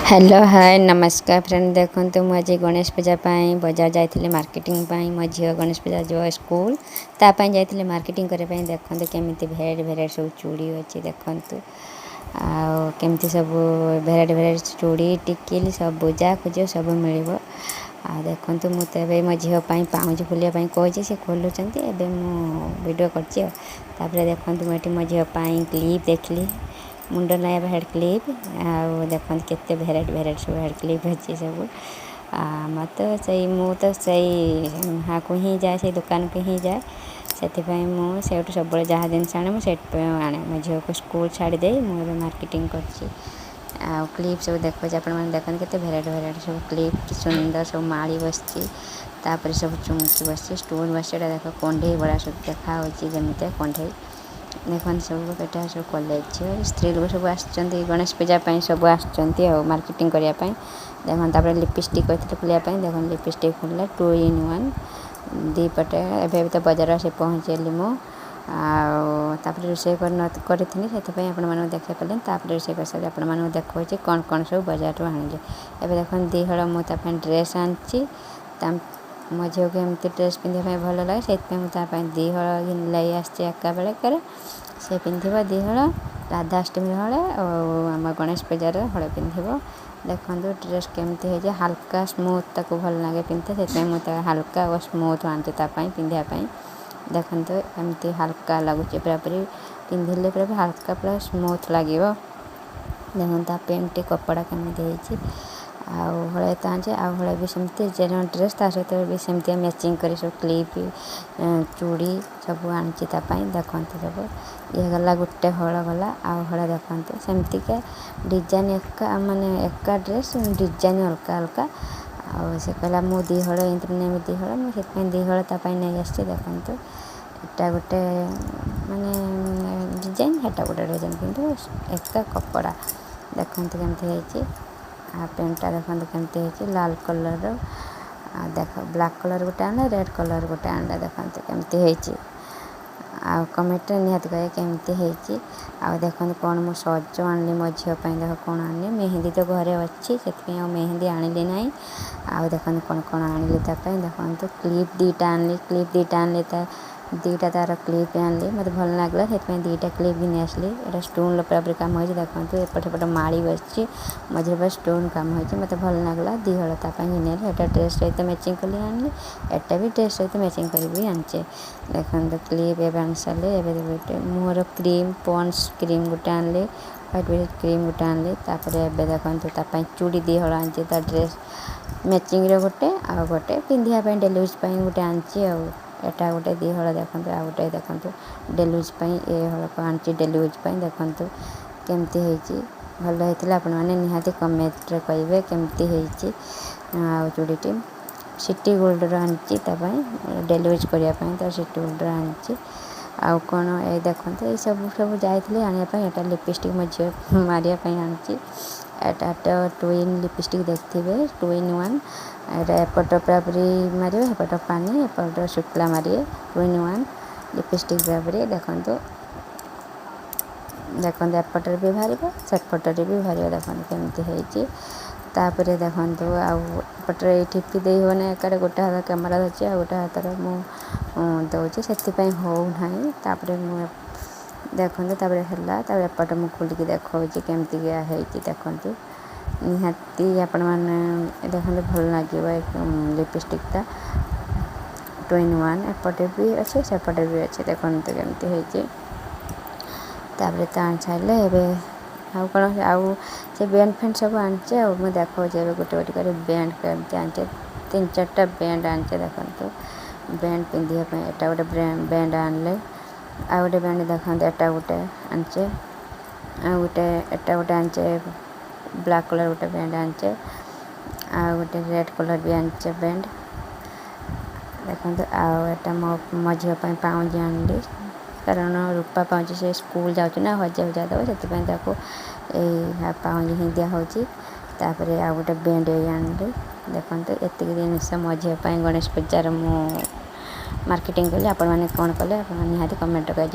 Hello, ହାଏ, ନମସ୍କାର friend. ଦେଖନ୍ତୁ, ମୁଁ ଆଜି ଗଣେଶ ପୂଜା ପାଇଁ ବଜାର ଯାଇଥିଲି ମାର୍କେଟିଂ ପାଇଁ। ମୋ ଝିଅ ଗଣେଶ ପୂଜା ଯିବ ସ୍କୁଲ, ତା ପାଇଁ ଯାଇଥିଲି ମାର୍କେଟିଂ କରିବା ପାଇଁ। ଦେଖନ୍ତୁ, କେମିତି ଭେରାଇଟି ଭେରାଇଟି ସବୁ ଚୁଡ଼ି ଅଛି ଦେଖନ୍ତୁ। ଆଉ କେମିତି ସବୁ ଭେରାଇଟି ଭେରାଇଟି ଚୁଡ଼ି, ଟିକିଲି, ସବୁ ଯାହା ଖୋଜିବ ସବୁ ମିଳିବ। ଆଉ ଦେଖନ୍ତୁ, ମୁଁ ତ ଏବେ ମୋ ଝିଅ ପାଇଁ ପାଉଁଜି ଖୋଲିବା ପାଇଁ କହୁଛି, ସେ ଖୋଲୁଛନ୍ତି, ଏବେ ମୁଁ ଭିଡ଼ିଓ କରୁଛି। ଆଉ ତାପରେ ଦେଖନ୍ତୁ, ମୁଁ ଏଠି ମୋ ଝିଅ ପାଇଁ କ୍ଲିପ୍ ଦେଖିଲି, ମୁଣ୍ଡ ଲଗାଇବା ହେଡ଼୍ କ୍ଲିପ୍। ଆଉ ଦେଖନ୍ତୁ, କେତେ ଭେରାଇଟି ଭେରାଇଟି ସବୁ ହେଡ଼୍ କ୍ଲିପ୍ ଅଛି ସବୁ। ମୋତେ ସେଇ ମୁଁ ତ ସେଇ ହାକୁ ହିଁ ଯାଏ, ସେଇ ଦୋକାନକୁ ହିଁ ଯାଏ। ସେଥିପାଇଁ ମୁଁ ସେଇଠୁ ସବୁବେଳେ ଯାହା ଜିନିଷ ଆଣେ, ମୁଁ ସେଇଠୁ ଆଣେ। ମୋ ଝିଅକୁ ସ୍କୁଲ ଛାଡ଼ିଦେଇ ମୁଁ ଏବେ ମାର୍କେଟିଂ କରୁଛି। ଆଉ କ୍ଲିପ୍ ସବୁ ଦେଖାଉଛି ଆପଣମାନେ। ଦେଖନ୍ତୁ, କେତେ ଭେରାଇଟି ଭେରାଇଟି ସବୁ କ୍ଲିପ୍, କି ସୁନ୍ଦର ସବୁ ମାଳି ବସିଛି, ତାପରେ ସବୁ ଚୁମକି ବସିଛି, ଷ୍ଟୋନ୍ ବସିଛି। ଏଇଟା ଦେଖ, କଣ୍ଢେଇ ଭଳିଆ ସବୁ ଦେଖାହେଉଛି, ଯେମିତି କଣ୍ଢେଇ। ଦେଖନ୍ତୁ ସବୁ, ଏଇଟା ସବୁ କଲେଜ ଝିଅ, ସ୍ତ୍ରୀ ଲୋକ ସବୁ ଆସିଛନ୍ତି ଗଣେଶ ପୂଜା ପାଇଁ, ସବୁ ଆସିଛନ୍ତି ଆଉ ମାର୍କେଟିଂ କରିବା ପାଇଁ। ଦେଖନ୍ତୁ, ତାପରେ ଲିପଷ୍ଟିକ୍ କହିଥିଲେ ଖୋଲିବା ପାଇଁ। ଦେଖନ୍ତୁ, ଲିପଷ୍ଟିକ୍ ଖୋଲିଲା, ଟୁ ଇନ୍ ୱାନ୍ ଦୁଇ ପଟେ। ଏବେ ଏବେ ତ ବଜାର ଆସି ପହଞ୍ଚିଲି ମୁଁ। ଆଉ ତାପରେ ରୋଷେଇ କରିଥିଲି, ସେଥିପାଇଁ ଆପଣମାନଙ୍କୁ ଦେଖାଇ ପାରିଲିନି। ତାପରେ ରୋଷେଇ କରିସାରିଲେ ଆପଣମାନଙ୍କୁ ଦେଖାଉଛି କ'ଣ କ'ଣ ସବୁ ବଜାରରୁ ଆଣିଲି। ଏବେ ଦେଖନ୍ତୁ, ଦୁଇହଳ ମୁଁ ତା ପାଇଁ ଡ୍ରେସ୍ ଆଣିଛି। ତା ମୋ ଝିଅକୁ ଏମିତି ଡ୍ରେସ୍ ପିନ୍ଧିବା ପାଇଁ ଭଲ ଲାଗେ, ସେଇଥିପାଇଁ ମୁଁ ତା ପାଇଁ ଦୁଇହଳ ନେଇ ଆସିଛି ଏକା ବେଳେକରେ। ସେ ପିନ୍ଧିବ ଦୁଇହଳ, ରାଧାଷ୍ଟମୀ ହଳେ ଆଉ ଆମ ଗଣେଶ ପୂଜାରେ ହଳେ ପିନ୍ଧିବ। ଦେଖନ୍ତୁ, ଡ୍ରେସ୍ କେମିତି ହେଇଛି। ହାଲକା ସ୍ମୁଥ୍ ତାକୁ ଭଲ ଲାଗେ ପିନ୍ଧେ, ସେଥିପାଇଁ ମୁଁ ତା ହାଲକା ଓ ସ୍ମୁଥ୍ ଆଣିଛି ତା ପାଇଁ ପିନ୍ଧିବା ପାଇଁ। ଦେଖନ୍ତୁ, ଏମିତି ହାଲକା ଲାଗୁଛି ପୁରାପୁରି, ପିନ୍ଧିଲେ ପୁରା ହାଲକା, ପୁରା ସ୍ମୁଥ୍ ଲାଗିବ। ଦେଖନ୍ତୁ, ତା ପ୍ୟାଣ୍ଟଟି କପଡ଼ା କେମିତି ହେଇଛି। ଆଉ ହଳେ ତ ଆଣିଛି, ଆଉ ହଳେ ବି ସେମିତି ଯେଉଁ ଡ୍ରେସ୍, ତା ସହିତ ବି ସେମିତି ମ୍ୟାଚିଂ କରି ସବୁ କ୍ଲିପ୍, ଚୁଡ଼ି ସବୁ ଆଣିଛି ତା ପାଇଁ। ଦେଖନ୍ତୁ ସବୁ, ଇଏ ଗଲା ଗୋଟେ ହଳ ଗଲା। ଆଉ ହଳେ ଦେଖନ୍ତୁ, ସେମିତିକା ଡିଜାଇନ୍ ଏକା, ମାନେ ଏକା ଡ୍ରେସ୍, ଡିଜାଇନ୍ ଅଲଗା ଅଲଗା। ଆଉ ସେ କହିଲା, ମୁଁ ଦୁଇହଳ ଏମିତି ନେବି ଦୁଇହଳ। ମୁଁ ସେଥିପାଇଁ ଦୁଇହଳ ତା ପାଇଁ ନେଇ ଆସିଛି। ଦେଖନ୍ତୁ, ଏଇଟା ଗୋଟେ ମାନେ ଡିଜାଇନ୍, ସେଟା ଗୋଟେ ଡିଜାଇନ୍, କିନ୍ତୁ ଏକା କପଡ଼ା। ଦେଖନ୍ତୁ କେମିତି ହେଇଛି। ଆଉ ପ୍ୟାଣ୍ଟଟା ଦେଖନ୍ତୁ କେମିତି ହେଇଛି, ଲାଲ କଲର୍ର। ଆଉ ଦେଖ, ବ୍ଲାକ୍ କଲର୍ ଗୋଟେ ଆଣିଲା, ରେଡ଼୍ କଲର୍ ଗୋଟେ ଆଣିଲା। ଦେଖନ୍ତୁ କେମିତି ହେଇଛି। ଆଉ କମେଣ୍ଟରେ ନିହାତି କହିବେ କେମିତି ହେଇଛି। ଆଉ ଦେଖନ୍ତୁ କ'ଣ ମୁଁ ସଜ ଆଣିଲି ମୋ ଝିଅ ପାଇଁ। ଦେଖ କ'ଣ ଆଣିଲି। ମେହେନ୍ଦି ତ ଘରେ ଅଛି, ସେଥିପାଇଁ ଆଉ ମେହେନ୍ଦି ଆଣିଲି ନାହିଁ। ଆଉ ଦେଖନ୍ତୁ କ'ଣ କ'ଣ ଆଣିଲି ତା ପାଇଁ। ଦେଖନ୍ତୁ, କ୍ଲିପ୍ ଦୁଇଟା ଆଣିଲି, କ୍ଲିପ୍ ଦୁଇଟା ଆଣିଲି, ତା ଦୁଇଟା ତାର କ୍ଲିପ୍ ଆଣିଲି। ମୋତେ ଭଲ ଲାଗିଲା, ସେଥିପାଇଁ ଦୁଇଟା କ୍ଲିପ୍ ଘିନି ଆସିଲି। ଏଇଟା ଷ୍ଟୋନ୍ର ପୁରାପୁରି କାମ ହେଇଛି। ଦେଖନ୍ତୁ, ଏପଟ ସେପଟ ମାଳି ବସିଛି, ମଝିରେ ପୁରା ଷ୍ଟୋନ୍ କାମ ହେଇଛି। ମୋତେ ଭଲ ଲାଗିଲା, ଦୁଇହଳ ତା ପାଇଁ ଘିନି ଆଣିଲି। ଏଇଟା ଡ୍ରେସ୍ ସହିତ ମ୍ୟାଚିଂ କଲି ଆଣିଲି, ଏଟା ବି ଡ୍ରେସ୍ ସହିତ ମ୍ୟାଚିଂ କରିବି ଆଣିଛି। ଦେଖନ୍ତୁ, କ୍ଲିପ୍ ଏବେ ଆଣି ସାରିଲି। ଏବେ ଗୋଟେ ମୁହଁର କ୍ରିମ୍, ପଣ୍ଡସ୍ କ୍ରିମ୍ ଗୋଟେ ଆଣିଲି, ହ୍ୱାଇଟ୍ କ୍ରିମ୍ ଗୋଟେ ଆଣିଲି। ତାପରେ ଏବେ ଦେଖନ୍ତୁ, ତା ପାଇଁ ଚୁଡ଼ି ଦୁଇହଳ ଆଣିଛି, ତା ଡ୍ରେସ୍ ମ୍ୟାଚିଂର ଗୋଟେ, ଆଉ ଗୋଟେ ପିନ୍ଧିବା ପାଇଁ ଡେଲି ୟୁଜ୍ ପାଇଁ ଗୋଟେ ଆଣିଛି। ଆଉ ଏଟା ଗୋଟେ ଦୁଇହଳ ଦେଖନ୍ତୁ, ଆଉ ଗୋଟେ ଦେଖନ୍ତୁ ଡେଲି ୟୁଜ୍ ପାଇଁ, ଏ ହଳକ ଆଣିଛି ଡେଲି ୟୁଜ୍ ପାଇଁ। ଦେଖନ୍ତୁ କେମିତି ହେଇଛି। ଭଲ ହେଇଥିଲା ଆପଣମାନେ ନିହାତି କମେଣ୍ଟରେ କହିବେ କେମିତି ହେଇଛି। ଆଉ ଚୁଡ଼ିଟି ସିଟି ଗୋଲ୍ଡର ଆଣିଛି ତା ପାଇଁ ଡେଲି ୟୁଜ୍ କରିବା ପାଇଁ, ତ ସିଟି ଗୋଲ୍ଡର ଆଣିଛି। ଆଉ କ'ଣ ଏଇ ଦେଖନ୍ତୁ, ଏଇ ସବୁ ସବୁ ଯାଇଥିଲି ଆଣିବା ପାଇଁ। ଏଇଟା ଲିପଷ୍ଟିକ୍ ମୋ ଝିଅ ମାରିବା ପାଇଁ ଆଣିଛି। ଏଇଟା ତ ଟୁଇନ୍ ଲିପଷ୍ଟିକ୍ ଦେଖିଥିବେ, ଟୁ ଇନ୍ ୱାନ୍। ଏଇଟା ଏପଟ ପୁରାପୁରି ମାରିବେ, ସେପଟ ପାଣି, ଏପଟ ଶୁଖିଲା ମାରିବେ। ଟୁ ଇନ୍ ୱାନ୍ ଲିପଷ୍ଟିକ୍ ପୁରାପୁରି। ଦେଖନ୍ତୁ, ଦେଖନ୍ତୁ, ଏପଟରେ ବି ବାହାରିବ, ସେପଟରେ ବି ବାହାରିବ। ଦେଖନ୍ତୁ କେମିତି ହେଇଛି। ତାପରେ ଦେଖନ୍ତୁ, ଆଉ ଏପଟରେ ଏଇ ଠିପି ଦେଇ ହେବନି, ଏକାଡ଼େ ଗୋଟେ ହାତ କ୍ୟାମେରା ଧରିଛି ଆଉ ଗୋଟେ ହାତରେ ମୁଁ ଦେଉଛି, ସେଥିପାଇଁ ହେଉନାହିଁ। ତାପରେ ମୁଁ ଦେଖନ୍ତୁ, ତାପରେ ହେଲା। ତାପରେ ଏପଟେ ମୁଁ ଖୋଲିକି ଦେଖାଉଛି କେମିତିକା ହେଇଛି। ଦେଖନ୍ତୁ, ନିହାତି ଆପଣମାନେ ଦେଖନ୍ତୁ, ଭଲ ଲାଗିବ ଏ ଲିପଷ୍ଟିକ୍ଟା। ଟୁ ଇନ୍ ୱାନ୍, ଏପଟେ ବି ଅଛି, ସେପଟେ ବି ଅଛି। ଦେଖନ୍ତୁ କେମିତି ହେଇଛି। ତାପରେ ତ ଆଣି ସାରିଲେ, ଏବେ ଆଉ କ'ଣ? ଆଉ ସେ ବ୍ୟାଣ୍ଡ ଫ୍ୟାଣ୍ଡ ସବୁ ଆଣିଛି। ଆଉ ମୁଁ ଦେଖାଉଛି ଏବେ ଗୋଟେ ଗୋଟେ କରି ବ୍ୟାଣ୍ଡ କେମିତି ଆଣିଛେ। ତିନି ଚାରିଟା ବ୍ୟାଣ୍ଡ ଆଣିଛେ। ଦେଖନ୍ତୁ, ବ୍ୟାଣ୍ଡ ପିନ୍ଧିବା ପାଇଁ ଏଇଟା ଗୋଟେ ବ୍ୟାଣ୍ଡ ଆଣିଲେ। ଆଉ ଗୋଟେ ବ୍ୟାଣ୍ଡ ଦେଖନ୍ତୁ, ଏଟା ଗୋଟେ ଆଣିଛେ। ଆଉ ଗୋଟେ ଏଟା ଗୋଟେ ଆଣିଛେ, ବ୍ଲାକ୍ କଲର୍ ଗୋଟେ ବ୍ୟାଣ୍ଡ ଆଣିଛେ। ଆଉ ଗୋଟେ ରେଡ଼୍ କଲର୍ ବି ଆଣିଛେ ବ୍ୟାଣ୍ଡ। ଦେଖନ୍ତୁ, ଆଉ ଏଟା ମୋ ମୋ ଝିଅ ପାଇଁ ପାଉଁଜି ଆଣିଲି, କାରଣ ରୂପା ପାଉଁଜି ସେ ସ୍କୁଲ ଯାଉଛି ନା, ହଜେଇ ହୁଜା ଦେବ, ସେଥିପାଇଁ ତାକୁ ଏଇ ପାଉଁଜି ହିଁ ଦିଆହେଉଛି। ତାପରେ ଆଉ ଗୋଟେ ବ୍ୟାଣ୍ଡ ଏଇ ଆଣିଲି। ଦେଖନ୍ତୁ, ଏତିକି ଜିନିଷ ମୋ ଝିଅ ପାଇଁ ଗଣେଶ ପୂଜାର ମୁଁ ମାର୍କେଟିଂ କଲି। ଆପଣମାନେ କ'ଣ କଲେ, ଆପଣ ନିହାତି କମେଣ୍ଟ କହିବେ।